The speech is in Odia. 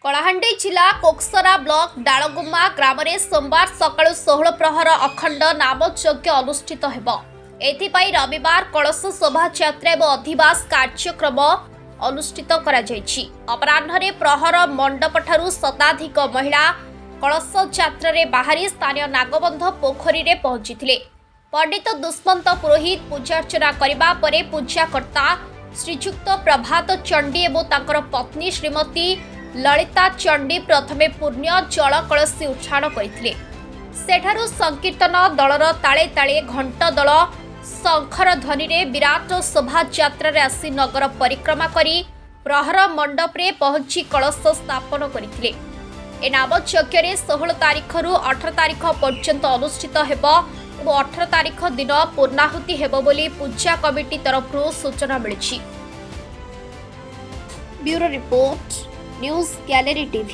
କଳାହାଣ୍ଡି ଜିଲ୍ଲା କୋକସରା ବ୍ଲକ ଡାଳଗୁମ୍ମା ଗ୍ରାମରେ ସୋମବାର ସକାଳୁ 16 ପ୍ରହର ଅଖଣ୍ଡ ନାମଯଜ୍ଞ ଅନୁଷ୍ଠିତ ହେବ। ଏଥିପାଇଁ ରବିବାର କଳସ ଶୋଭାଯାତ୍ରା ଏବଂ ଅଧିବାସ କାର୍ଯ୍ୟକ୍ରମ ଅନୁଷ୍ଠିତ କରାଯାଇଛି। ଅପରାହ୍ନରେ ପ୍ରହର ମଣ୍ଡପଠାରୁ ଶତାଧିକ ମହିଳା କଳସ ଯାତ୍ରାରେ ବାହାରି ସ୍ଥାନୀୟ ନାଗବନ୍ଧ ପୋଖରୀରେ ପହଞ୍ଚିଥିଲେ। ପଣ୍ଡିତ ଦୁଷ୍ମନ୍ତ ପୁରୋହିତ ପୂଜାର୍ଚ୍ଚନା କରିବା ପରେ ପୂଜାକର୍ତ୍ତା ଶ୍ରୀଯୁକ୍ତ ପ୍ରଭାତ ଚଣ୍ଡୀ ଏବଂ ତାଙ୍କର ପତ୍ନୀ ଶ୍ରୀମତୀ ଲଳିତା ଚଣ୍ଡୀ ପ୍ରଥମେ ପୁଣ୍ୟ ଜଳ କଳସୀ ଉଠାଣ କରିଥିଲେ। ସେଠାରୁ ସଂକୀର୍ତ୍ତନ ଦଳର ତାଳେ ତାଳେ, ଘଣ୍ଟ ଦଳ, ଶଙ୍ଖର ଧ୍ୱନିରେ ବିରାଟ ଶୋଭାଯାତ୍ରାରେ ଆସି ନଗର ପରିକ୍ରମା କରି ପ୍ରହର ମଣ୍ଡପରେ ପହଞ୍ଚି କଳସ ସ୍ଥାପନ କରିଥିଲେ। ଏ ନାମଯଜ୍ଞରେ 16 ତାରିଖରୁ 18 ତାରିଖ ପର୍ଯ୍ୟନ୍ତ ଅନୁଷ୍ଠିତ ହେବ ଏବଂ 18 ତାରିଖ ଦିନ ପୂର୍ଣ୍ଣାହୁତି ହେବ ବୋଲି ପୂଜା କମିଟି ତରଫରୁ ସୂଚନା ମିଳିଛି। Bureau report, news gallery TV.